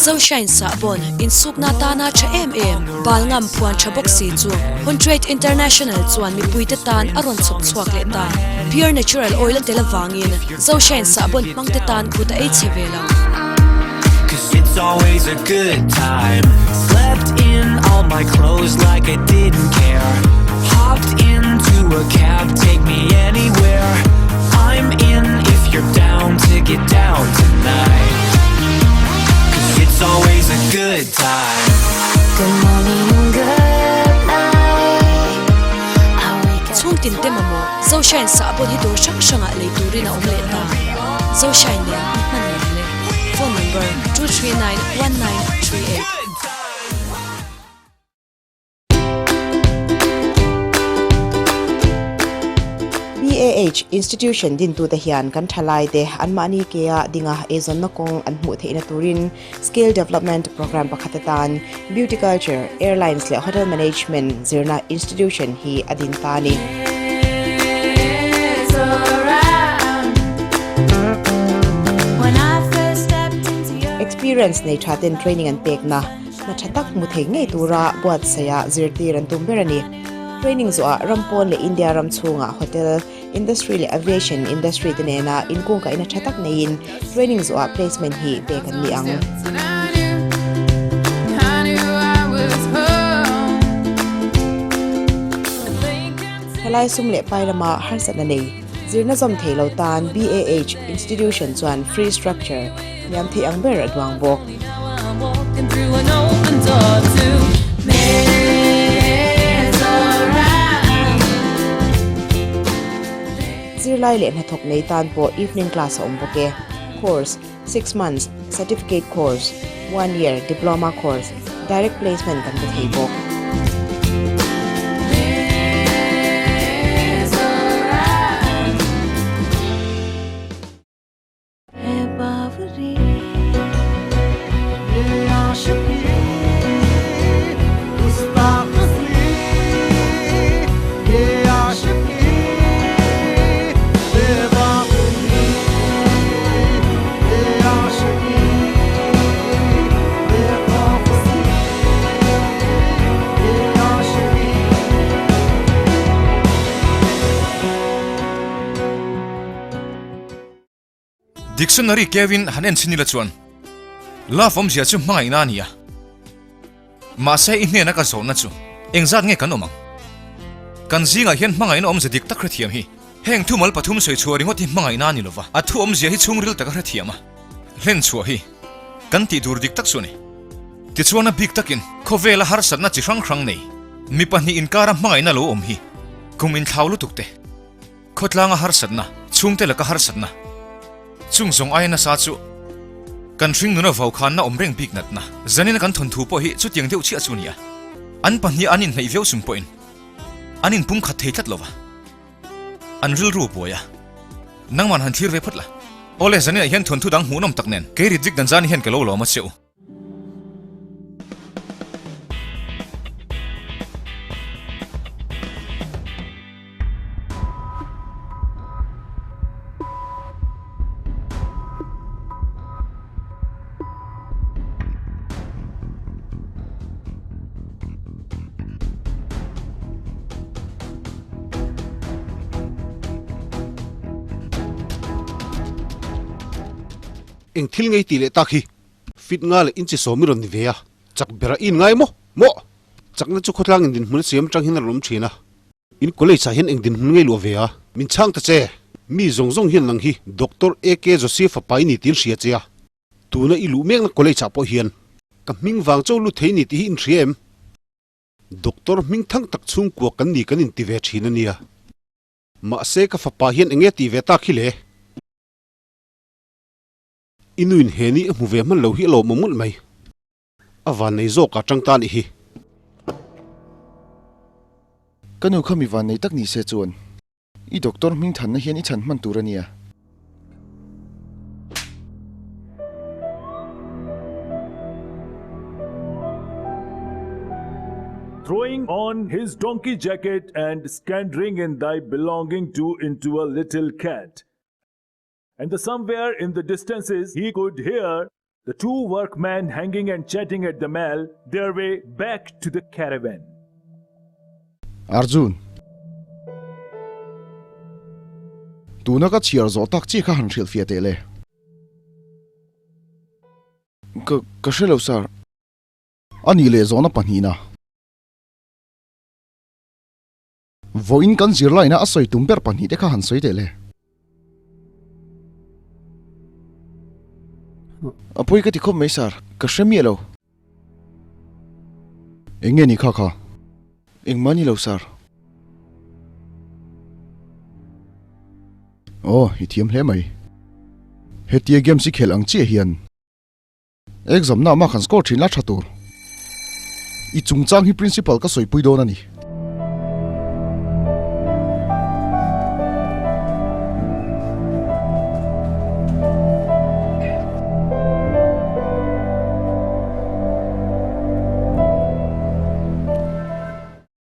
Zoshine sahbawn insukna tana tha em em, bal ngam phuan tha bawk si chu Huntrade International chuan mipuite tan a rawn chhawp chhuak leh ta. Pure natural oil a tel avangin Zoshine sahbawn hmangte tan kut a ei chhe ve lo. Chhungtin te mamawh Zoshine sahbawn hi dawr hrang hrangah lei turin a awm leh ta. Zoshine nen i hman lem le. Phone number, 239 1938. BAH Institution dintute hian kan thalaite anmahni kea dinga eizawnna kawng an hmuh theihna turin Skill Development Programme pakhat atan Beauty Culture, Airlines leh Hotel Management zirna institution hi a din ta a ni. Experience nei tha ten training an pekna Hna tha tak hmu thei ngei tura buatsaia zirtir an tum ber a ni. Training zawhah ram pawn leh India ram chhungah hotel industry leh aviation industry te nena inkungkaihna tha tak neiin training zawhah placement hi pek an ni ang. Thalai sum leh pai lama harsatna nei zirna zawm thei lo tan BAH institution chuan free structure hniam thei ang ber a duang bawk. Zirlai leh hnathawk nei tan pawh evening class a awm bawk e. Course, Six months, Certificate course, One year, Diploma course, Direct placement kan pe thei bawk. Dictionary keuin han en chhin ila chuan love awmzia chu hmangaihna a ni a. Mahse i hnena ka zawhna chu engzat nge kan awm ang? Kan zingah hian hmangaihna awmzia dik tak hrethiam hi heng thumal pathum sawi chhuah ringawt hi hmangaihna a ni lova, a thu awmzia hi chhungril taka hrethiam a, hlen chhuah hi kan tih tur dik tak chu a ni. Tichuan a bik takin khawvela harsatna chi hrang hrang nei mi pahnih inkara hmangaihna lo awm hi kum inthlau lutuk te, Khawtlanga harsatna, chhungte laka harsatna, chung zawng aia nasa chu kan hringnuna vaukhanna awm reng bik natna. Zanina kan thawnthu pawh hi chutiang deuh chiah chu a ni a, an pahnih an inhneih viau chung pawhin an inpumkhat thei tlat lo va, an rilru buai a, nangman han thlir ve phawt la. Awle, zaninah hian thawnthu dang hmuhnawm tak nen kei Ritwik Danzani hian ka lo lawm a che u. Eng thil ngei tih leh tak hi Fit nga leh inchi sawm i rawn ni ve a, chak ber a in ngai maw? Maw? Chakna chu khawtlang in dinhmun a siam atang hian a rawn awm thin a. In college ah hian eng dinhmun ngei luah ve a? Min chhang ta che! Mi zawng zawng hian nang hi Doctor AK Joseph fapa i ni tiin hria che a. Tuna i luh mekna college ah pawh hian ka hming vang cho lut thei ni tih hi in hria em? Doctor hming thang tak chhungkua kan ni kan inti ve thin a nia. Mahse ka fapa hian enge tih ve tak hi le? I nuin he ni a hmu ve hman lo hi a lawmawm ngawt mai. A vannei zawk ah tang ta nih hi. Ka nu kha mi vannei tak ni se chuan i doctor hming thanna hian i chhan hman tur a nia. Throwing on his donkey jacket and scantering in thy belonging to into a little cat. And the somewhere in the distances he could hear The two workmen hanging and chatting at the mall their way back to the caravan. Arjun. Tuna ka chhiar zawh tak chiah kha han hrilhfiah teh le. Ka ka hre lo sir. A nih leh zawhna pahnihna. Vawiin kan zirlaina a sawi tum ber pahnihte kha han sawi teh le. A pawi ka ti khawp mai sir, ka hre miah lo. Eng nge ni kha kha? Engmah ni lo sir. Aw, i thiam hle mai. Hetia games i khelh ang chiah hian. Exam na mah khan score thin la tha tur. I chungchang hi principal ka sawipui dawn a ni.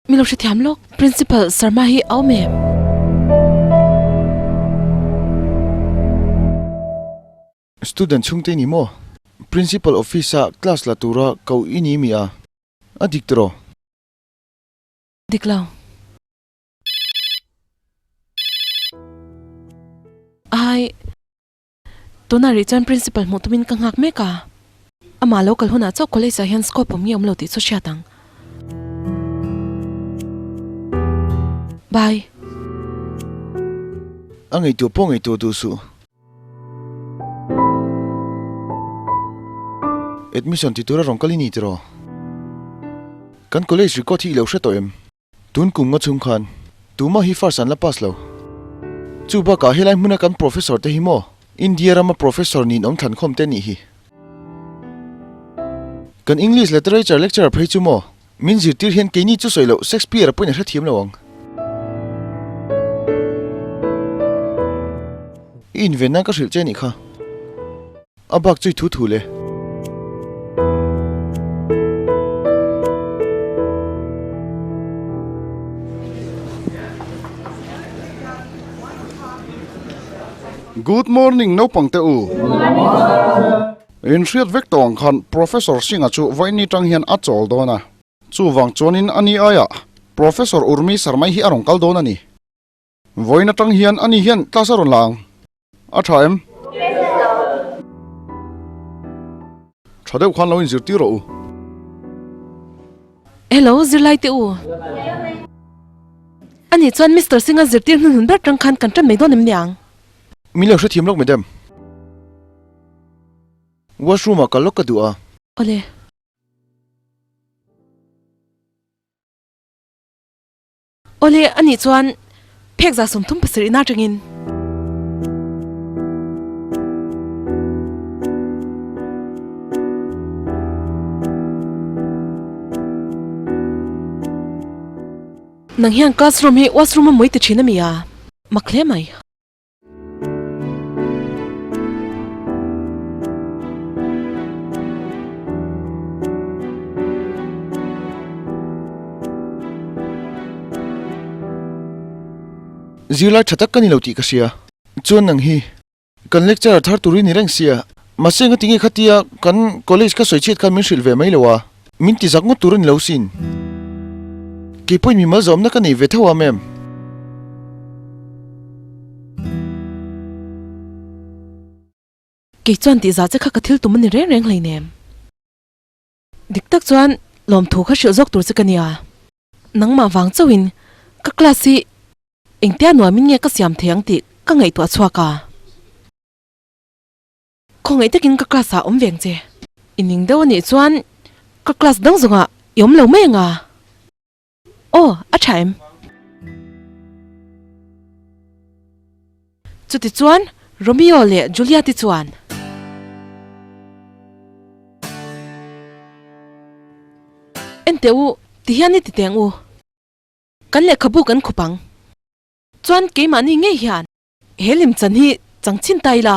Min lo hrethiam lawk, Principal Sharma hi a awm em? Student chhungte i ni maw? Principal office ah class la tura ko i ni mi a? A dik tiraw? Dik lo. Ai, tunah rih chuan Principal hmuh tumin ka nghak mek a. Amah lo kal hunah chauh college ah hian scope awm nge awm lo tih chu hriat ang. Bye. A ngaihtuah pawh ngaihtuah duh suh. Admission ti tura rawn kal i ni tiraw? Kan college record hi i lo hre tawh em? Tun kum nga chhung khan tumah hi first an la pass lo. Chu bakah helai hmuna kan professor te hi maw India rama professor nin awm thlan khawm te nih hi. Kan English literature lecturer phei chu maw Min zirtir hian keini chu sawi loh Shakespeare-a pawhin a hrethiam lo ang. I inven nan ka hrilh che anih kha. A bak chu i thu thu le. Good morning naupang te u. Inhriat vek tawh ang khan Professor Singh-a chu vawiin atang hian a chawl dawn a. Chuvang chuanin a ni aiah Professor Urmi Sharma hi a rawn kal dawn a ni. Vawiin atang hian ani hian class a rawn la ang. A tha em? Tha deuh khan lo inzirtir rawh u. Hello, zirlai te u. Ani chuan Mister Singh-a zirtir hnuhnun ber tang khan kan tan mai dawn em niang? Min lo hrethiam lawk madam. Washroom ah kal lawk ka duh a. Awle. Awle, anih chuan phek za 37 ina atangin. Nang hian classroom hi washroom a mawi ti thin a mi a? Mak hle mai. Zirlai tha tak ka ni lo tih ka hria. Chuan nang hi kan lecturer thar tur i ni reng sia. Mahse engati nge khatia kan college ka sawi chhiat khan min hrilh ve mai lo a, min ti zak ngawt tur a ni lo sin. Kei pawhin mimal zawmna ka nei ve tho a ma'am. Kei chuan tih zah che kha ka thil tum a ni reng reng hleinem. Dik tak chuan lawmthu kha hrilh zawk tur che ka nia. Nangmah vang chauhin ka class hi engtia nuamin nge ka siam thei ang tih ka ngaihtuah chhuak a. Khawngaih takin ka class ah awm veng che. I ning deuh anih chuan ka class dang zawngah i awm lo mai anga. Aw, a tha em? Chuti chuan Romeo leh Juliet-i chuan. Enteh u, tihian i ti teng u. Kan lehkhabu kan khup ang. Chuan keimahni ngei hian. He lemchan hi changchhin ta ila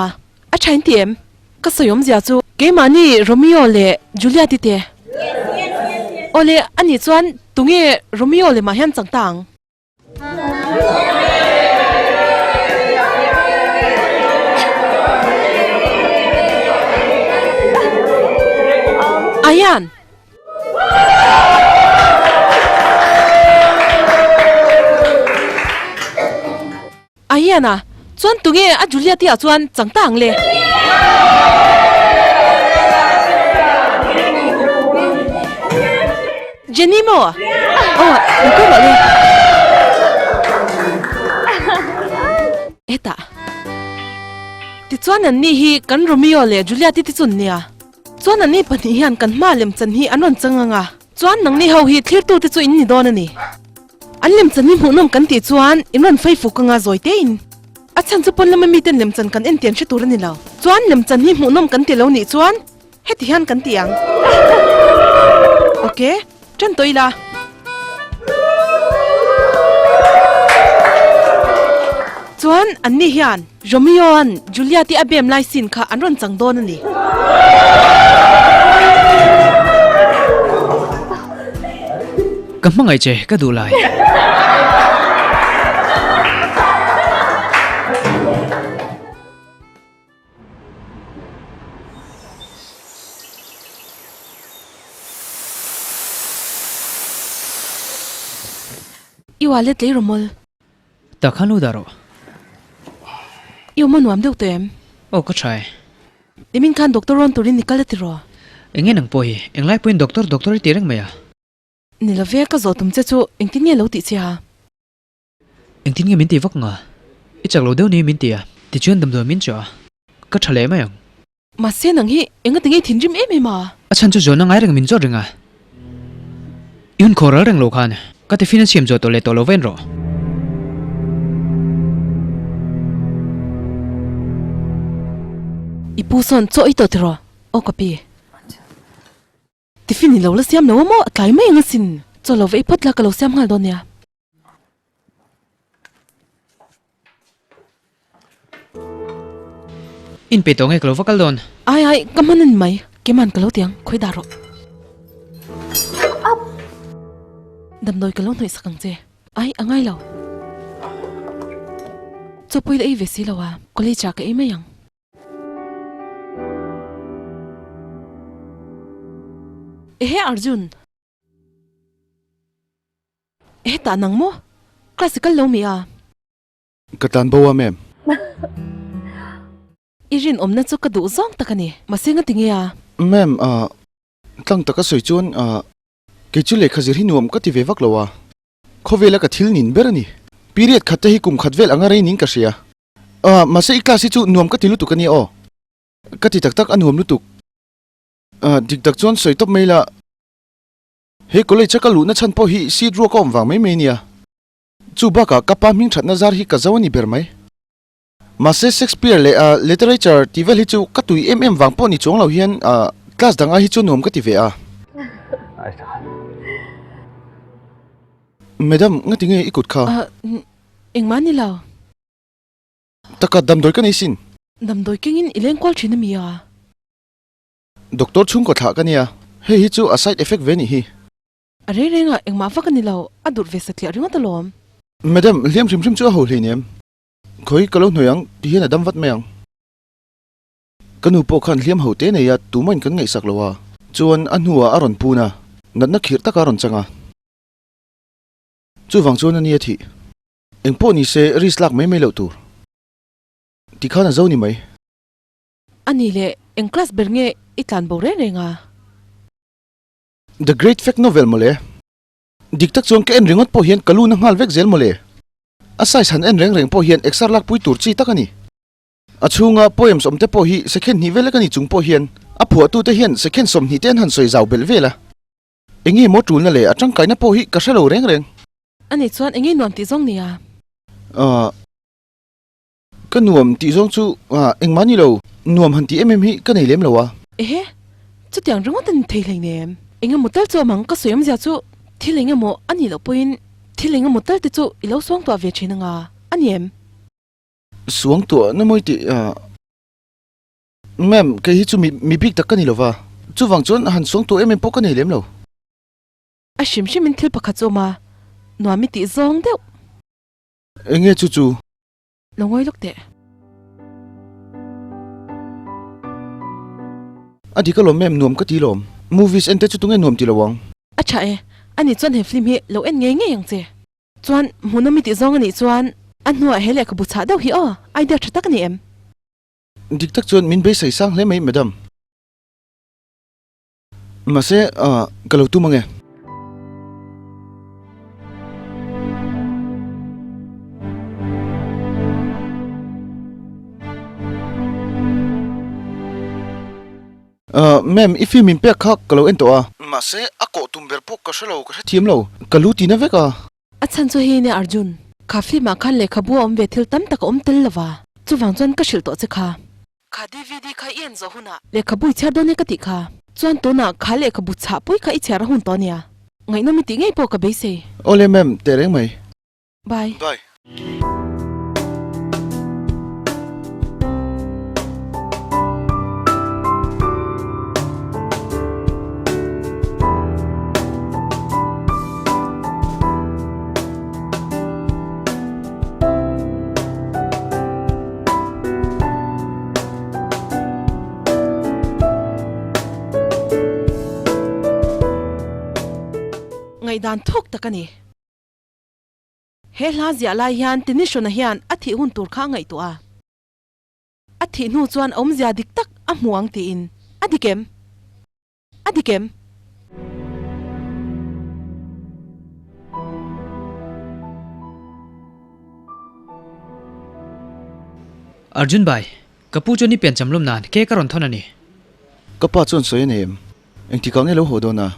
a tha in ti em? Ka sawi awmzia chu keimahni Romeo leh Juliet-i te. Awle, anih chuan tunge Romeo lemah hian chang ta ang? Ayan! Ayan a, chuan tunge a Juliet-i ah chuan chang ta ang le? Jenny maw? Aw, lo kal rawh le. Hetah. Tichuan anni hi kan Romeo leh Juliet-i te chu an nia. Chuan anni pahnih hian kan hma lemchan hi an rawn chang ang a, chuan nangni ho hi thlirtute chu in ni dawn a ni. An lemchan hi hmuhnawm kan tih chuan in rawn fei fuk anga zawi tein. A chhan chu pawn lama miten lemchan kan en tian hre tur a ni lo. Chuan lemchan hi hmuhnawm kan ti lo nih chuan heti hian kan ti ang. Ok, ṭan tawh ila. Chuan anni hian Romeo-a'n Juliet-i a bem lai scene kha an rawn chang dawn a ni. Ka hmangaih che, ka duh lai. I wallet lei rawh mawl. Tak khan lo dah rawh. I awm a nuam deuh tawh em? Aw ka tha e. Nimin khan doctor rawn turin i kal a ti rawh. Enge nang pawh hi, englai pawhin doctor doctor i ti reng mai a. Ni lo ve, ka zawh tum che chu engtin nge lo tih che a? Engtin nge min tih vak nga? I chak lo deuh ni min ti a, tichuan damdawi min chawh a, ka tha leh mai ang. Mahse nang hi enga tinge thinrim em em a? A chhan chu zawhna ngai reng min zawt reng a. I hun khaw ral reng lo khan ka tiffin a siam zawh tawh leh tawh lo va en rawh. I pu sawn chaw ei tawh tiraw? Aw ka pi. Tiffin i lo la siam lo a maw? A tlai mai ang asin. Chaw lo va ei phawt la ka lo siam nghal dawn nia. In pe tawh nge ka lo va kal dawn? Ai ai, ka hman a ni mai. Keman ka lo ti ang, khawi dah rawh. Damdawi ka lo hnawih sak ang che. Ai, a ngai lo. Chaw pawh i la ei ve si lo a, college ah ka ei mai ang. Ehe Arjun! Hetah nang maw? Class i kal lo mi a? Ka tlan bo a ma'am. I rinawmna chu ka duh zawng tak a ni. Mahse nga tinge a? Ma'am, ah, tlang taka sawi chuan, ah, kei chu lehkha zir hi nuam ka ti ve vak lo a. Khawvela ka thil nin ber a ni. Period khat te hi kum khat vel anga rei nin ka hria. Ah, mahse i class hi chu nuam ka ti lutuk a nia aw. Ka ti tak tak a nuam lutuk. Ah, dik tak chuan sawi tawp mai la. He college a ka luhna chhan pawh hi seat ruak a awm vang mai mai nia. Chu bakah ka pa hming thatna zar hi ka zo a ni ber mai. Mahse Shakespeare leh a literature tih vel hi chu ka tui em em vang pawh ni chuang lo hian class dang ai hi chu nuam ka ti ve a. Madam, ngati nge i kut kha? Engmah ni lo. Taka damdawi ka nei sin. Damdawi kengin i leng kual thin a mi a? Doctor chhungkaw thlah ka nia, hei hi chu a side effect ve nih hi. A reng reng ah engmah vak a ni lo, a durh ve satliah ringawt alawm. Madam, hliam hrim hrim chu a ho hleinem. Khawi ka lo hnuai ang ti hian a dam vat mai ang. Ka nu pawh khan hliam ho te nei a, tumahin kan ngaihsak lo a. Chuan a hnuah a rawn pun a, natna khirh taka a rawn chang a. Chuvang chuan a nia thih. Engpawh ni se risk lak mai mai loh tur. Tikhan a zo ni mai. A nih leh eng class ber nge i tlan bo reng reng a? The Great Fake Novel mawle. Dik tak chuan ka en ringawt pawh hian ka lu na nghal vek zel mawle. A size han en reng reng pawh hian exer lak pui tur chi tak a ni. A chhunga poems awm te pawh hi second hnih vel lek a ni chung pawh hian a phuahtu te hian second 20 te an han sawi zau belh vel a. Enge maw tulna leh a tangkaina pawh hi ka hre lo reng reng. A nih chuan enge nuam tih zawng nia? Ahh. Ka nuam tih zawng chu engmah ni lo, nuam han tih em em hi ka nei lem lo a. Ehe, chutiang ringawt a ni thei hleinem. Engemaw tal chu amang ka sawi awmzia chu thil engemaw a nih loh pawhin thil engemaw tal te chu i lo suang tuah ve thin anga, a ni em? Suang tuah na mawi tih a. Ma'am, kei hi chu mi mi bik tak ka ni lo va, chuvang chuan han suang tuah em em pawh ka nei lem lo. A hrim hrimin thil pakhat chu awm a, nuam i tih zawng deuh. Enge chu chu? Lo ngawi lawk teh. A dik alawm em nuam ka ti lawm. Movies en te chu tunge nuam ti lo ang? A tha e, ani chuan he film hi lo en ngei ngei ang che. Chuan hmuhnawm i tih zawng anih chuan a hnuah he lehkhabu chhah deuh hi aw, idea tha tak a ni em? Dik tak chuan min beisei sang hle mai madam. Mahse, ka lo tum ange. Ma'am, i film min pek kha ka lo en tawh a. Mahse, a kawh tum ber pawh ka hre lo, ka hrethiam lo. Ka lu tina vek a. A chhan chu hei nia Arjun, kha film ah khan lehkhabu a awm ve thil tam tak a awm tel lo va, chuvang chuan ka hrilh tawh che kha. Kha DVD kha i en zawh hunah lehkhabu i chhiar dawn e ka tih kha. Chuan tunah kha lehkhabu chhahpui kha i chhiar a hun tawh ania. Ngaihnawm i tih ngei pawh ka beisei. Awle ma'am, teh reng mai. Bye. Bye. Ngaihdan thuk tak a ni. He hla ziah lai hian Tinishona hian a thih hun tur kha a ngaihtuah a. A thih hnu chuan awmzia dik tak a hmu ang tiin a dik em? A dik em? Arjun bhai, ka pu chuan i piancham lawm nan ke ka rawn thawn a ni. Ka pa chuan sawi a nei em? Engtikah nge lo haw dawn a?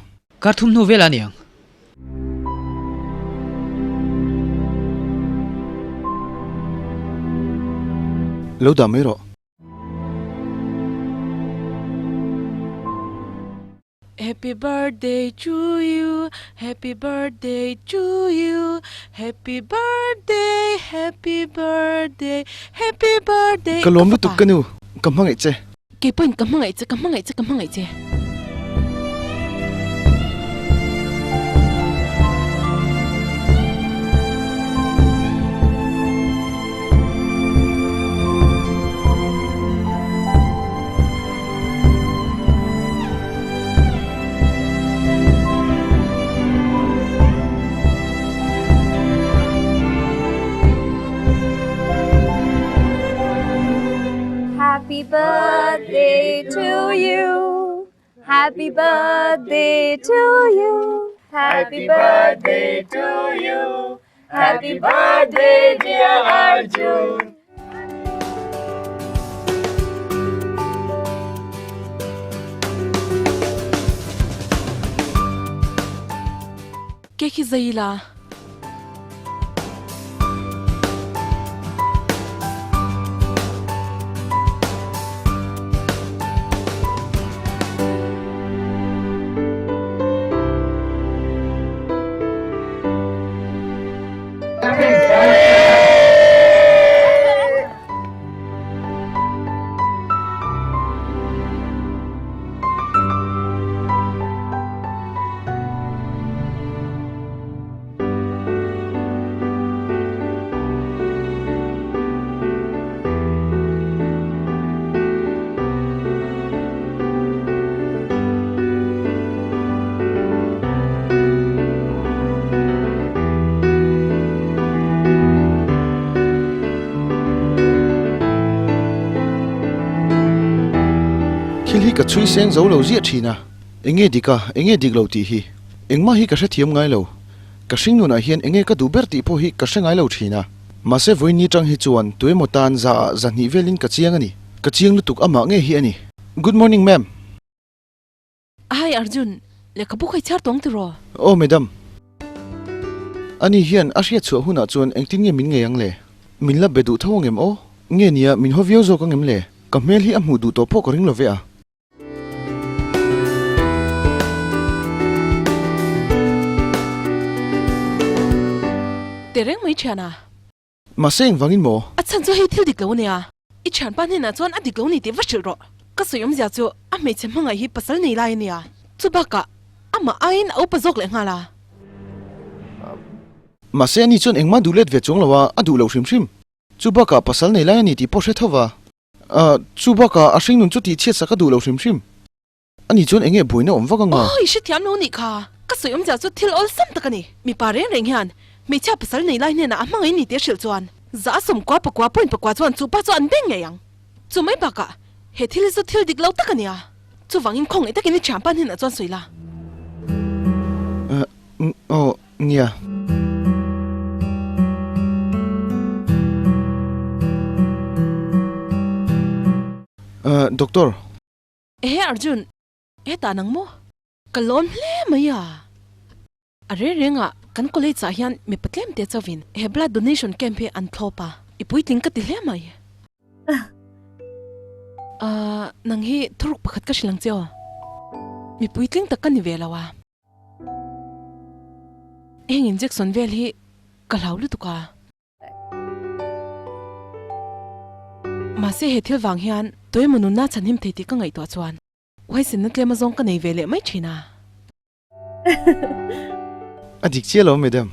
Kar thum hnu velah a ni ang. Lo dah mai rawh. Happy birthday to you, happy birthday to you, happy birthday, happy birthday, happy birthday Ka lawm lutuk ka nu, ka hmangaih che. Kei pawhin ka hmangaih che, ka hmangaih che, ka hmangaih che. Happy birthday to you Happy birthday to you Happy birthday to you Happy birthday dear Arjun. Cake hi zai ila. Thil hi ka chhui seng zo lo ziah thin a, enge dik a, enge dik lo tih hi engmah hi ka hrethiam ngai lo. Ka hring nunah hian enge ka duh ber tih pawh hi ka hre ngai lo thin a. Mahse vawiin ni tang hi chuan tuemaw tan za ah zahnih velin ka chiang a ni. Ka chiang lutuk amah nge hi a ni. Good morning ma'am. Hi Arjun, lehkhabu kha i chhiar tawng tiraw? Aw madam. Ani hian a hriat chhuah hunah chuan engtin nge min ngei ang le? Min la be duh tho angem aw? Nge nia min haw viau zawk angem le? Ka hmel hi a hmuh duh tawh pawh ka ring lo ve a. Teh reng mai thian a. Mahse engvangin maw? A chhan chu hei thil dik lo ania. I thianpa hnenah chuan a dik lo ni tih va hrilh rawh. Ka sawi awmzia chu a hmeichhe hmangaih hi pasal nei lai ania. Chubakah amah aiin a upa zawk leh nghal a. Mahse ani chuan engmah duh let ve chuang lo a, a duh lo hrim hrim. Chubakah pasal nei lai ani tih pawh hre tho va. Chubakah a hringnun chu tih chhiatsak a duh lo hrim hrim. Ani chuan eng nge buaina awm vak anga? Aw, i hrethiam lo nih kha. Ka sawi awmzia chu thil awlsam tak a ni. Mipa reng reng hian hmeichhia pasal nei lai hnenah a hmangaih ni tih a hrilh chuan za a 90 pakua point pakua chuan chu pa chu an beng ngei ang. Chu mai bakah he thil hi chu thil dik lo tak a nia. Chuvangin khawngaih takin i thianpa hnenah chuan sawi la. Aw, nia. Doctor. Ehe Arjun, hetah nang maw? Ka lawm hle mai a. A reng reng ah kan college ah hian mipa tlem te chauhin he blood donation camp hi an thlawp a, i puitling ka ti hle mai. Ahh, nang hi thuruk pakhat ka hrilh ang che aw. Mi puitling tak ka ni ve lo a. Heng injection vel hi ka hlau lutuk a. Mahse he thil vang hian tuemaw nunna chhanhim thei tih ka ngaihtuah chuan huaisenna tlem azawng ka nei ve leh mai thin a. A dik chiah lo madam.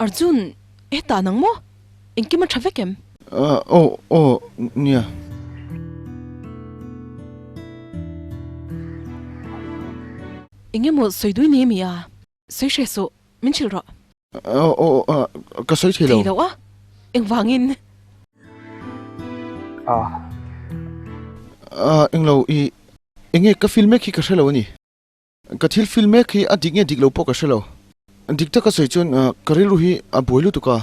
Arjun, hetah nang maw? Engkim a tha vek em? Aw, aw, nia. Eng emaw sawi dui nei ami a? Sawi hre suh, min hrilh rawh. Aw, aw, ka sawi thei lo. Thei lo a? Engvangin? Eng lo, i, eng nge ka feel mek hi ka hre lo a ni. Ka thil feel mek hi a dik nge dik lo pawh ka hre lo. Dik taka sawi chuan ka rilru hi a buai lutuk a.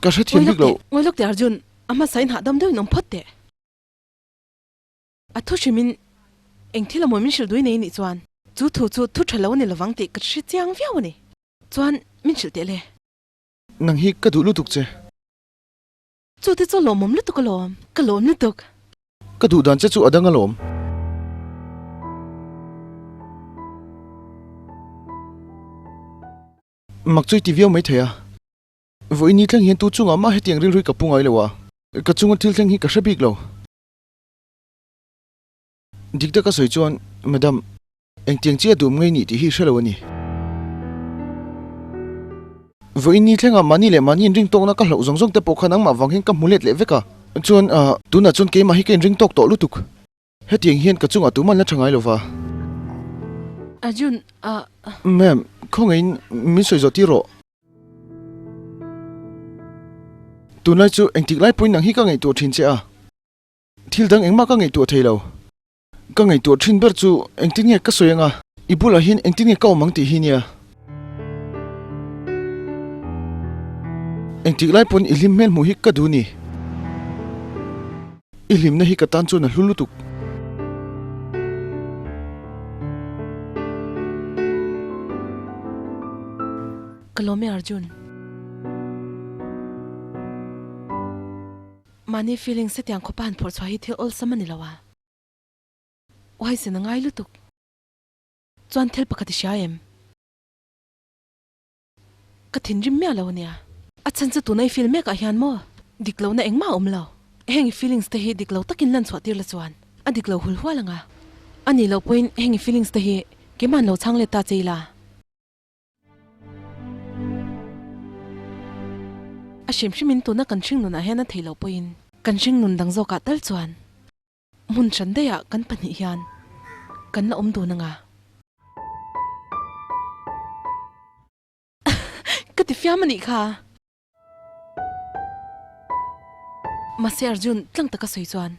Ka hrethiam bik lo. Ngawi lawk teh Arjun, a hmasa in hahdam deuhin awm phawt teh. A thu hrimin eng thil amaw min hrilh dui nei nih chuan chu thu chu thu tha lo a ni lovang tih ka hre chiang viau a ni. Chuan min hrilh teh le. Nang hi ka duh lutuk che. Chu te chu lawmawm lutuk alawm, ka lawm lutuk. Ka duh dan che chu a dang alawm. Mak chu i ti viau mai thei a. Vawiin ni thleng hian tu chungah mah hetiang rilru hi ka pu ngai lo a, ka chunga thil thleng hi ka hre bik lo. Dik taka sawi chuan, Madam, engtiang chiah duhawm ngei nih tih hi hre lo a ni. Vawiin ni thlengah mahni leh mahni inring tawkna ka hlauh zawng zawng te pawh kha nangmah vang hian ka hmu let leh vek a, chuan, tunah chuan keimah hi ka inring tawk tawh lutuk. Hetiang hian ka chungah tumah an la tha ngai lo va. Arjun, ah. Ma'am, khawngaihin min sawi zawh tir rawh. Tunlai chu engtik lai pawhin nang hi ka ngaihtuah thin che a. Thil dang engmah ka ngaihtuah thei lo. Ka ngaihtuah thin ber chu engtin nge ka sawi anga, i bulah hian engtin nge ka awm ang tih hi nia. Engtik lai pawn i hlim hmel hmuh hi ka duh ni. I hlimna hi ka tan chuan a hlu lutuk. Ka lawm e Arjun. Mahni feelings hetiang khawpa han phawrh chhuah hi thil awlsam a ni lo a. Uaisen a ngai lutuk. Chuan thil pakhat i hria em? Ka thinrim miah lo ania. A chhan chu tuna i feel mek ah hian maw? Dik lohna engmah a awm lo. Heng i feelings te hi dik lo takin lan chhuah tir la chuan a dik lo hul hual ang a. A nih loh pawhin heng i feelings te hi keima'n lo chhang let ta che ila. A hrim hrimin tuna kan hringnunah hian a theih loh pawhin kan hringnun dang zawkah tal chuan hmun hran daihah kan pahnih hian kan la awm dun ang a. Ka ti fiam a nih kha. Mahse Arjun tlang taka sawi chuan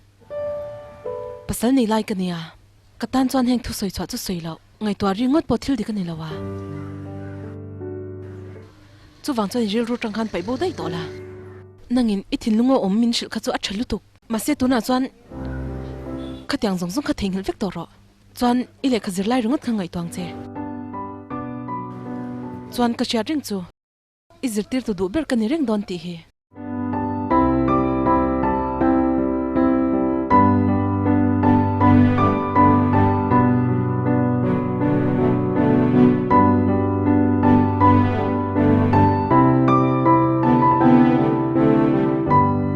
pasal nei lai ka nia, ka tan chuan heng thu sawi chhuah chu sawi loh, ngaihtuah ringawt pawh thil dik a ni lo a. Chuvang chuan i rilru tang khan paih bo daih tawh la. Nangin i thinlung a awm min hrilh kha chu a tha lutuk. Mahse tunah chuan khatiang zawng zawng kha theihnghilh vek tawh rawh. Chuan i lehkha zir lai ringawt kha ngaihtuah ang che. Chuan ka hriat reng chu i zirtirtu duh ber ka ni reng dawn tih hi.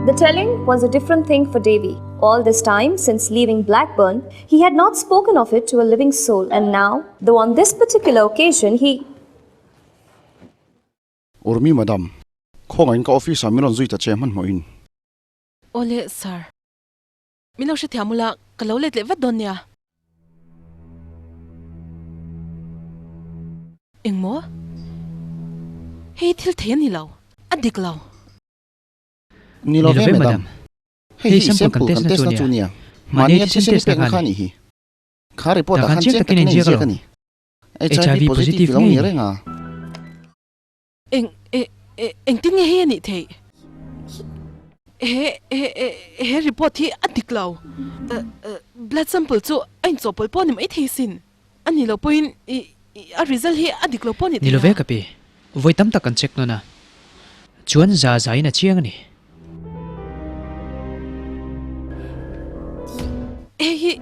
The telling was a different thing for Davy. All this time, since leaving Blackburn, he had not spoken of it to a living soul, and now, though on this particular occasion he. Urmi madam, khawngaihin ka office ah min rawn zui ta che hmanhmawhin. Awle sir, min lo hrethiam ula ka lo let leh vat dawn nia. Engmaw? Hei thil thei a ni lo, a dik lo. Ni lo ve madam. Hei hi sample kan test na chu nia. Mahni a thisen i pekna kha a nih hi. Kha report ah khan chiang takin a inziak a ni. HIV positive i lo ni reng a. Eng e e engtin nge hei a nih theih? He he he report hi a dik lo. Blood sample chu a inchawhpawlh pawh a ni mai thei sin. A nih loh pawhin i a result hi a dik lo pawh a ni thei a. Ni lo ve ka pi. Vawi tam tak kan check nawn a. Chuan za za in a chiang a ni. Hei hi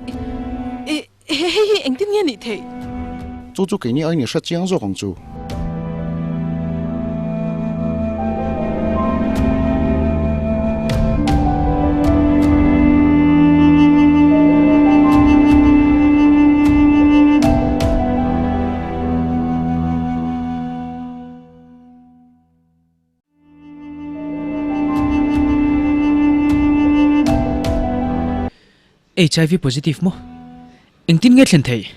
i hei hi engtin nge a nih theih? Chu chu keini aiin i hre chiang zawk ang chu. HIV positive maw? Engtin nge thlen theih?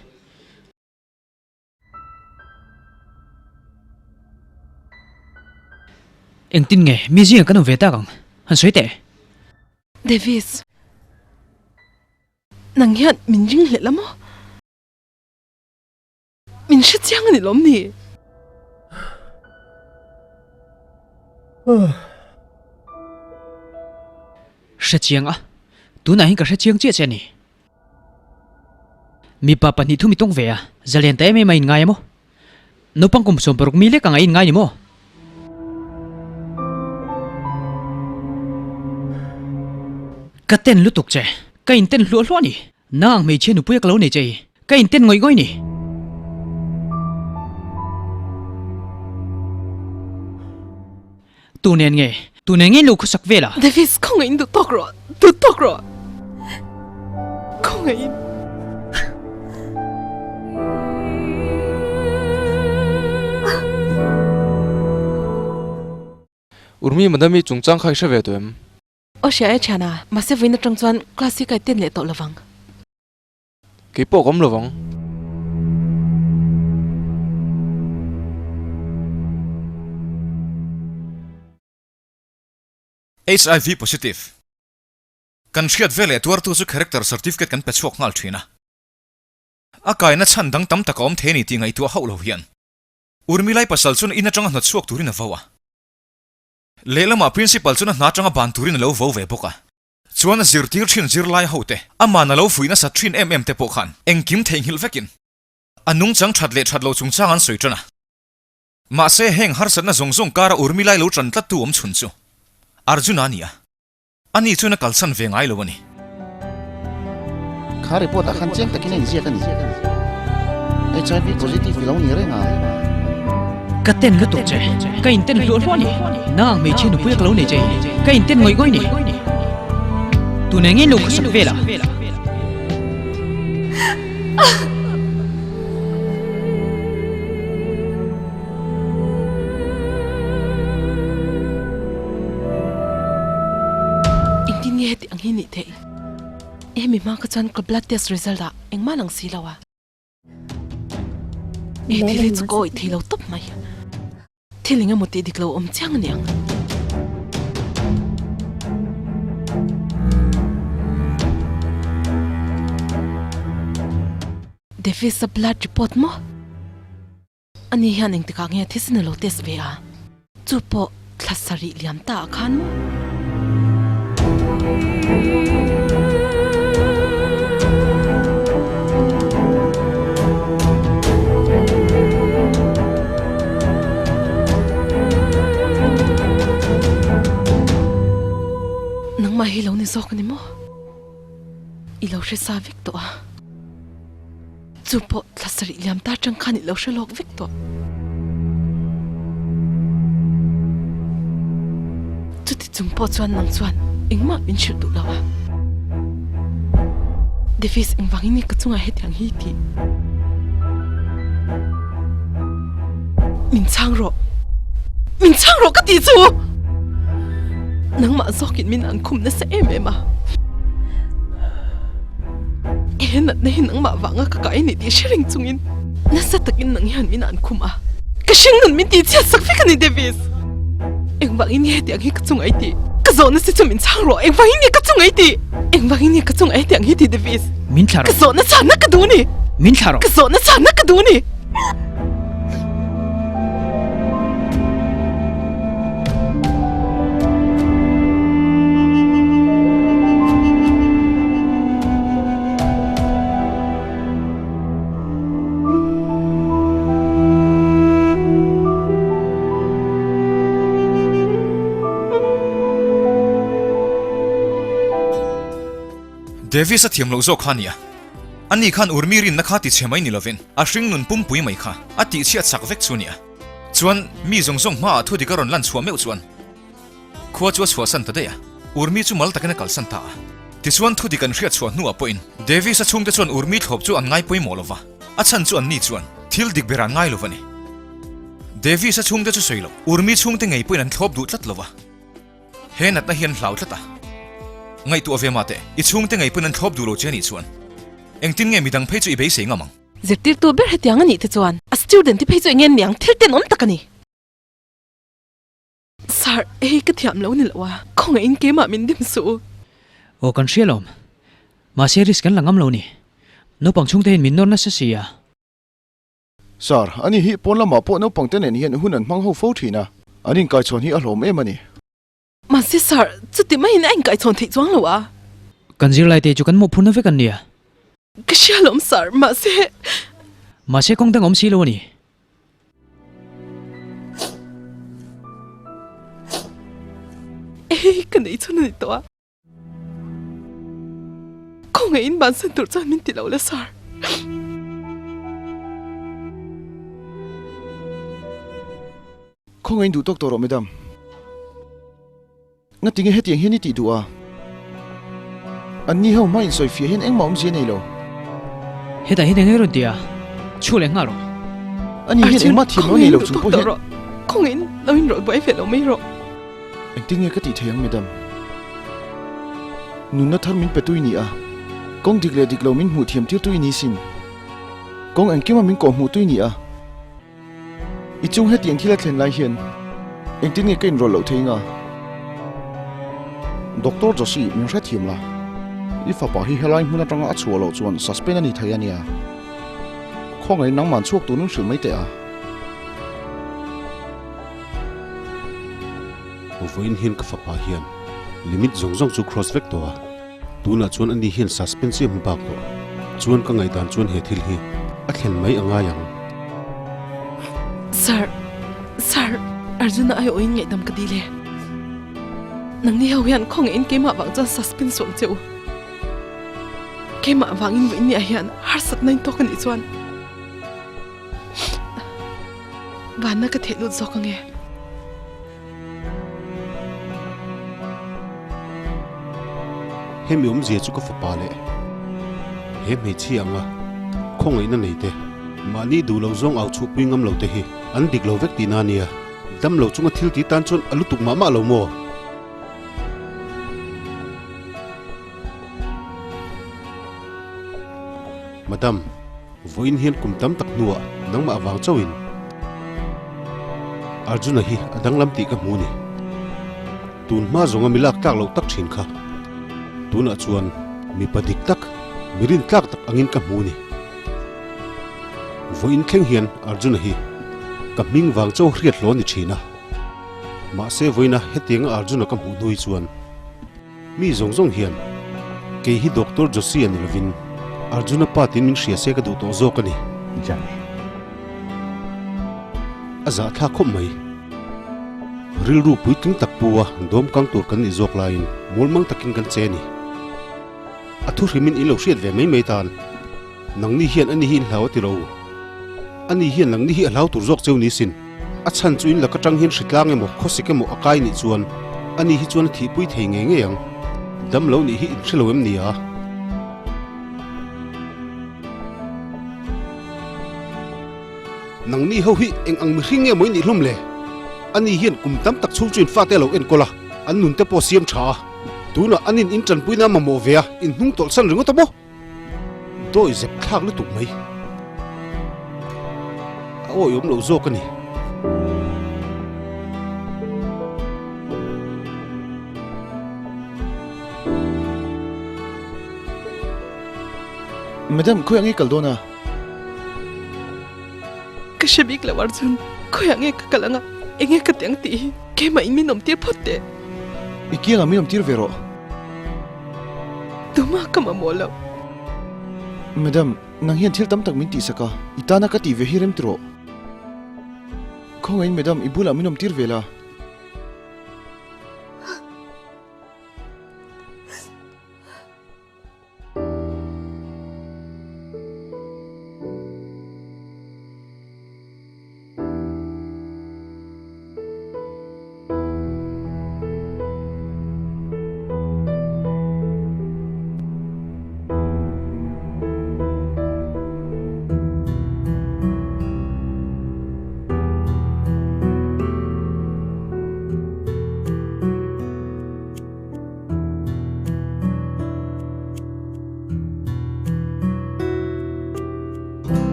Engtin nge mi zingah kan awm ve tak ang? Han sawi teh. Davis, nang hian min ring hlelh a maw? Min hre chiang a ni lawm ni? Hre chiang a, tunah hian ka hre chiang chiah che a ni. Mipa pahnih thum i tawng ve a, zalen ta em em a inngai a maw? Naupang kum 16 mi lek ang a inngai ni maw? Ka ten lutuk che, ka inten hluah hluah a ni. Nang ang hmeichhia nupuia ka lo nei che hi, ka inten ngawih ngawih ni. Tu nen nge? Tu nen nge in lo khawsak vel a? Davis, khawngaih in duh tawk rawh, duh tawk rawh. Khawngaih in. Urmi Madam i chungchang kha i hre ve tawh em? Aw hria e thiana, mahse vawiin atang chuan class hi ka attend leh tawh lovang. Kei pawh ka awm lovang. HIV positive. Kan hriat ve leh tuartu chu character certificate kan pe chhuak nghal thin a. A kaina chhan dang tam tak a awm thei a ni tih ngaihtuah hauh lo hian Urmilai pasal chuan in atanga hnawt chhuak turin a vo a. Lehlamah principal chuan a hna atanga ban turin a lo vo ve bawk a. Chuan a zirtir thin zirlai ho te, aman a lo fuih nasat thin em em te pawh khan engkim theihnghilh vekin a nungchang that leh that lo chungchang an sawi tan a. Mahse heng harsatna zawng zawng kara Urmi lai lo tan tlattu awm chhun chu Arjuna a ni a, ani chuan a kalsan ve ngai lo a ni. Kha report ah khan chiang takin a inziak a ni. HIV positive i lo ni reng a. Ka ten lutuk che, ka inten hluah hluah a ni. Nang hmeichhia nupuia ka lo nei che hi, ka inten ngawih ngawih a ni. Tun eng nge lo khawsak vel a? Engtin nge heti ang hi nih theih? Hemi hma kha chuan ka blood test result ah engmah lang si lo a. He thil hi chu ka awih thei lo tawp mai. Thil eng emaw tih dik lo awm chiang a niang. Davis-a blood report maw? Ani hian engtikah nge thisen a lo test ve a? Chu pawh thla sarih liam ta ah khan maw? Nangmah hi lo ni zawk a ni maw? I lo hre sa vek tawh a. Chu pawh thla sarih liam ta atang khan i lo hre lawk vek tawh. Chuti chung pawh chuan nang chuan engmah min hrilh duh lo a. Davis engvangin nge ka chungah hetiang hi tih? Min chhang rawh. Min chhang rawh ka tih chu! Nangmah zawkin min an khum nasa em em a. He natna hi nangmah vanga ka kai ni tih hre reng chungin nasa takin nang hian min an khum a. Ka hring nun min tih chhiat sak vek a ni Davis. Engvangin nge hetiang hi ka chung ai tih? Ka zawhna si chu min chhang rawh. Engvangin nge ka chung ai tih? Engvangin nge ka chung ai hetiang hi tih Davis? Min thla rawh. Ka zawhna chhanna ka duh a ni. Min thla rawh. Ka zawhna chhanna ka duh a ni. Davis a thiam loh zawk kha a nia. Ani khan Urmi rinna kha ti chhe mai ni lovin a hringnun pumpui mai kha a tihchhiat sak vek chu nia. Chuan mi zawng zawng hmaah thudik a rawn lan chhuah meuh chuan khua chu a chhuahsan ta daih a, Urmi chu mal takin a kalsan ta a. Tichuan thudik an hriat chhuah hnuah pawhin Davis-a chhungte chuan Urmi thlawp chu an ngai pawimawh lo va, a chhan chu anni chuan thil dik ber an ngai lo va ni. Davis-a chhungte chu sawi lo, Urmi chhungte ngei pawhin an thlawp duh tlat lo va. He natna hi an hlau tlat a. Ngaihtuah ve mah teh, i chhungte ngei pawn an thlawp duh lo che anih chuan engtin nge midang phei chu i beisei ngam ang? Zirtirtu ber hetiang anih te chuan a student te phei chu enge niang thil tenawm tak a ni. Sir, hei ka thiam lo ni lo a, khawngaihin keimah min dim suh u. Aw kan hria lawm. Mahse risk kan la ngam lo ni. Naupang chhungte hian min nawr nasa si a. Sir, ani hi pawn lamah pawh naupang te nen hian hun an hmang ho fo thin a, an inkaichhawn hi a hlawm em a ni. Mahse Sir, chuti maiin a inkaichhawn theih chuang lo a. Kan zirlai te chu kan mawhphurna vek an nia. Ka hria lawm Sir, mahse. Mahse kawng dang awm si lo a ni. Hei ka nei chhun a ni tawh a. Khawngaihin bansan tur chuan min ti lo la sir. Khawngaihin duh tawk tawh rawh madam. Ngatinge hetiang hian i tih duh a? Anni ho hma insawifiah hian engmah awmzia nei lo. Hetah hian eng nge rawn ti a? Chhuak leh nghal rawh. Ani hian engmah thiam lo nei lo chung pawh hian. Khawngaihin lo inrawlh buai ve lo mai rawh. Engtin nge ka tih thei ang madam? Nunna thar min pe tui ni a, kawng dik leh dik lo min hmuh thiam tir tui ni sin. Kawng engkima min kawh hmuh tui ni a. I chung hetiang thil a thlen lai hian engtin nge ka inrawlh loh thei nga? Doctor Joshi, min hrethiam la. I fapa hi helai hmun atanga a chhuah loh chuan suspend a ni thei a nia. Khawngaih nangman chhuak turin hrilh mai teh a. Vawiin hian ka fapa hian limit zawng zawng chu cross vek tawh a, tunah chuan ani hian suspense hi a hmu bak tawh. Chuan ka ngaihdan chuan he thil hi a thlen mai a ngai ang. Sir, Sir, Arjuna aiawhin ngaihdam ka dil e. Nangni ho hian khawngaihin keimah vang chuan suspense suam che u. Keimah vangin vawiin ni ah hian harsatna in tawk a nih chuan. Vanna ka theh lut zawk ange. Hemi awmzia chu ka fapa leh he hmeichhia anga khawngaihna nei te, mahni duh lo zawng au chhuhpui ngam lo te hi an dik lo vek tihna a nia. Dam lo chunga thil ti tan chuan a lutuk mah mah lo maw? Madam, vawiin hian kum tam tak hnuah nangmah vang chauhin Arjuna hi a danglam tih ka hmu a ni. Tun hma zawnga mi lak tlak loh tak thin kha tunah chuan mipa dik tak, mi rin tlak tak angin ka hmu a ni. Vawiin thleng hian Arjuna hi ka hming vang chauh hriat hlawh a ni thin a. Mahse vawiina hetianga Arjuna ka hmuh hnu hi chuan Mi zawng zawng hian kei hi Doctor Joshi a ni lovin Arjuna pa tiin min hria se ka duh tawh zawk a ni. A zahthlak khawp mai. Rilru puitling tak pu a dawm kang tur kan nih zawk laiin mawlmang takin kan che a ni. A thu hrimin in lo hriat ve mai mai tan. Nangni hian ani hi in hlau a ti lo. Ani hian nangni hi a hlau tur zawk cheu ni sin. A chhan chu in lak atang hian hritlang emaw khawsik emaw a kai nih chuan ani hi chuan a thihpui thei ngei ngei ang. Dam lo nih hi in hre lo em ni a? Nangni ho hi eng ang mihring nge maw i nih hlawm le? Ani hian kum tam tak chhung chu in fate a lo enkawl a, an nun te pawh a siam tha a. Tunah anin in tanpuina a mamawh ve a, in hnung tawlhsan ringawt a maw? Dawi zep thlak lutuk mai. A awi awm lo zawk a ni. Madam, khawiah nge kal dawn a? Ka hre bik lo Arjun, khawiah nge ka kal anga, enge ka ti ang tih hi keimah in min awm tir phawt teh. I kiangah min awm tir ve rawh. Tumah ka mamawh lo. Madam, nang hian thil tam tak min tihsak a, i tana ka tih ve hi rem ti rawh. Khawngaihin madam, i bulah min awm tir ve la.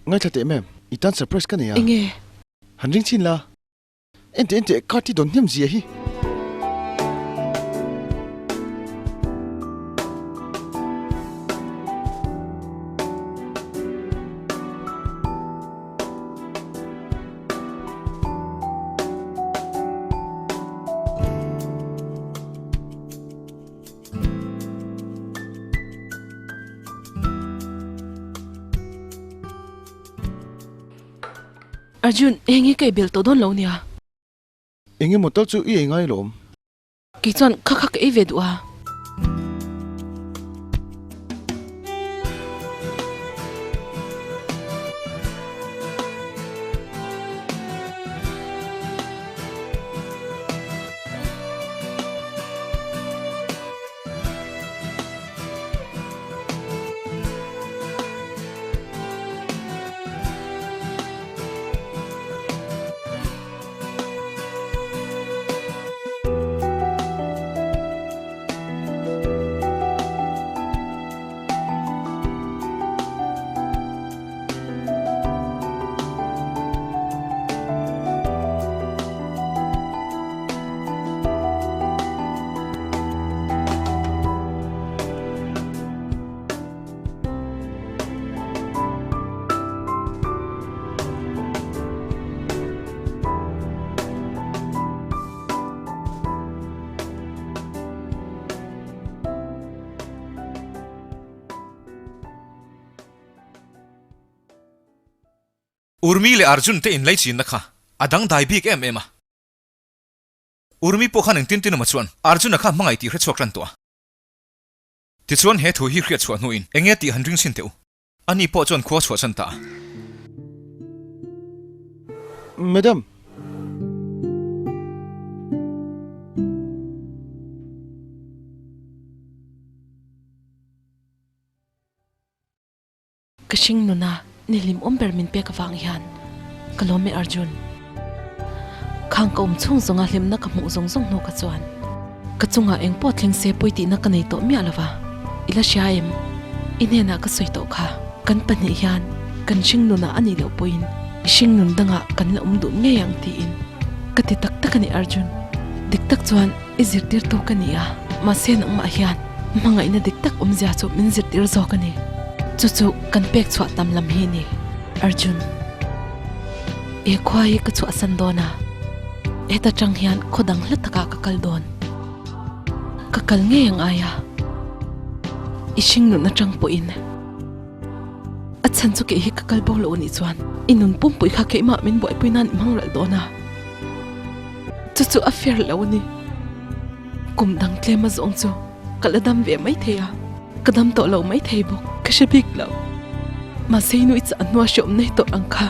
Ngaithla teh ma'am, i tan surprise ka nei a. Enge? Han ring chhin la. Enteh enteh, card hi dawn hnem zia hi. Arjun, heng hi ka ei bel tawh dawn lo nia. Eng emaw tal chu i ei ngai lawm. Kei chuan kha kha ka ei ve duh a. Urmi leh Arjun te inlaichinna kha a dangdai bik em em a. Urmi pawh khan engtin tin awma chuan Arjun-a kha hmangaih tih hrechhuak tan tawh a. Tichuan he thu hi hriat chhuah hnuin enge tih han ring chhin teh u. Ani pawh chuan khua chhuah chan ta a. Madam. Ka hring nuna ni hlimawm ber min pek avang hian ka lawm e Arjun. Khang ka awm chhung zawnga hlimna ka hmuh zawng zawng hnu ka chuan ka chungah eng pawh thleng se pawi tihna ka nei tawh miah lova, i la hria em? I hnenah ka sawi tawh kha, kan pahnih hian kan hring nunah a nih loh pawhin i hring nun dangah kan la awm duh ngei ang tiin ka ti tak tak a ni Arjun. Dik tak chuan I zirtirtu ka ni a, mahse nangmah hian hmangaihna dik tak awmzia chu min zirtir zawk a ni. Chu chu kan pek chhuah tam lam hi ni, Arjun. He khua hi ka chhuahsan dawn a, heta tang hian khaw dang hla takah ka kal dawn. Ka kal ngei ang aia, i hringnun atang pawhin. A chhan chu kei hi ka kal bo lo anih chuan i nun pumpui kha keimah min buaipui nan i hmang ralh dawn a. Chu chu a fair lo a ni. Kum dang tlem a zawng chu ka la dam ve mai thei a, ka dam tawh lo mai thei bawk, ka hre bik lo. Mahse i nui chah hnua hreawm nei tawh ang kha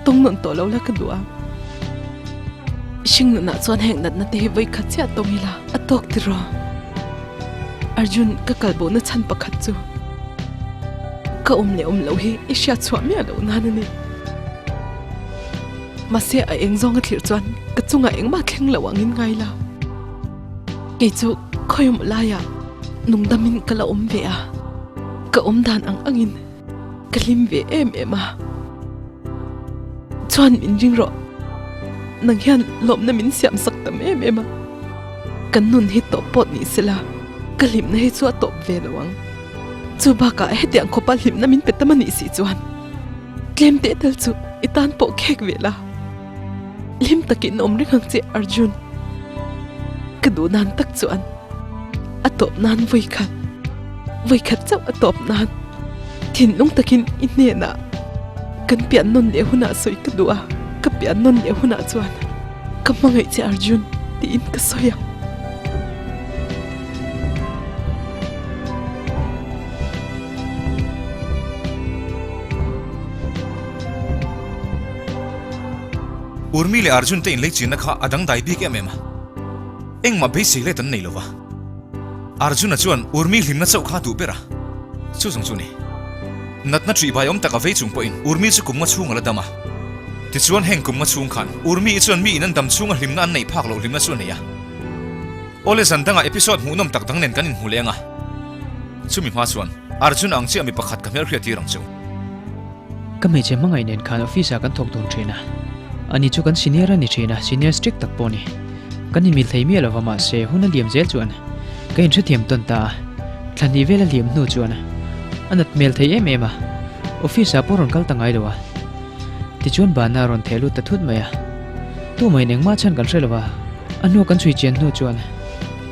tawng nawn tawh lo la ka duh a. Hring nunah chuan heng natna te hi vawi khat chiah tawng ila a tawk tiraw? Arjun ka kal bo na chhan pakhat chu ka awm leh awm loh hi i hriat chhuah miah loh nan a ni. Mahse a eng zawnga thlir chuan ka chungah engmah thleng lo angin ngai la. Kei chu khawiawm laiah nungdamin ka la awm ve a, ka awm dan ang angin ka hlim ve em em a. Chuan min ring rawh, nang hian lawmna min siam sak tam em em a. Kan nun hi tawp pawh ni sela ka hlimna hi chu a tawp ve lo ang. Chu bakah hetiang khawpa hlimna min pe tam a nih si chuan. Tlem teh tal chu i tan pawh khek ve la. Hlim takin awm reng ang che Arjun. Ka duh nan tak chuan a tawp nan vawi khat, vawi khat chauh a tawp nan thinlung takin i hnenah kan pian nawn leh hunah sawi ka duh a, ka pian nawn leh hunah chuan ka hmangaih che Arjun tiin ka sawi ang. Urmi leh Arjun te inleichinna kha a dangdai bik em em a, engmah beisei let an nei lo va. Arjun-a chuan Urmi hlimna chauh kha a duh ber a, chu zawng chu a ni. Natna ṭihbai awm tak a vei chung pawhin Urmi chu kum nga chhung a la dam a. Tichuan heng kum nga chhung khan Urmi-i chuan mi in an dam chhunga hlimna an neih phak loh hlimna chu a nei a. Awle zan dangah episode hmuhnawm tak dang nen kan inhmu leng a. Chumi hma chuan Arjun ang chiah mi pakhat ka hmelhriat tir ang che u. Ka hmeichhe hmangaih nen khan office ah kan thawk dun thin a. Ani chu kan senior a ni thin a, senior strict tak pawh a ni. Kan inmil thei miah lova mahse hun a liam zel chuan ka inhrethiam tawn ta a. Thla hnih vel a liam hnu chuan a nat hmel thei em em a, office ah pawh rawn kal ta ngai lo a. Tichuan bana a rawn theh lut ta thut mai a. Tumah in engmah chhan kan hre lo a, a hnu kan chhui chian hnu chuan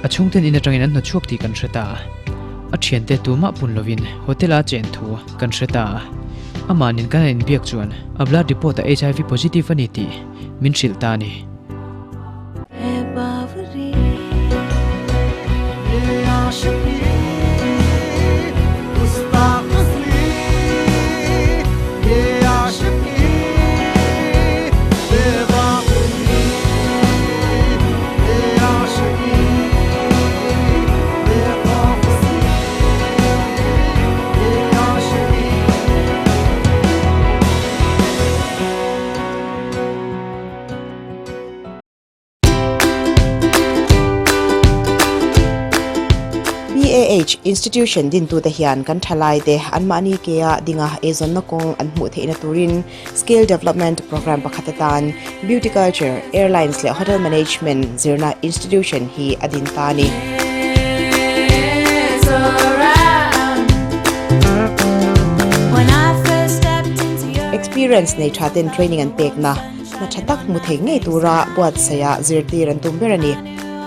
a chhungten in atangin an hnawchhuak tih kan hre ta a. A thiante tumah pun lovin hotel a chen thu kan hre ta a. Amah nen kan han inbiak chuan a blood report ah HIV positive a ni tih min hrilh ta a ni. BAH Institution dintute hian kan thalaite anmahni kea dinga eizawnna kawng an hmuh theihna turin Skill Development Programme pakhat atan Beauty Culture, Airlines leh Hotel Management zirna institution hi a din ta a ni. Experience nei tha ten training an pekna hna tha tak hmu thei ngei tura buatsaih ah zirtir an tum ber a ni.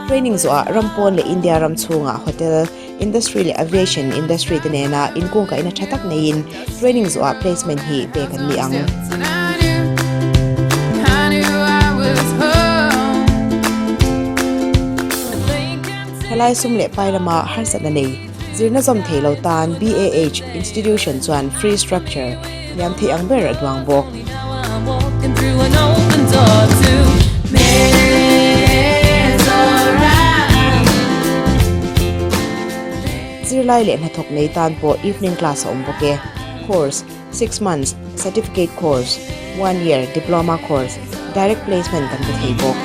Training zawhah ram pawn leh India ram chhungah hotel, Industry leh Aviation Industry te nena inkungkaihna tha tak neiin training zawhah placement hi pek an ni ang. Thalai sum leh pai lama harsatna nei zirna zawm thei lo tan BAH Institution chuan free structure hniam thei ang ber a duang bawk. Zirlai leh hnathawk nei tan pawh evening class a awm bawk e. Course, Six months, Certificate course, One year, Diploma course, Direct placement kan pe thei bawk.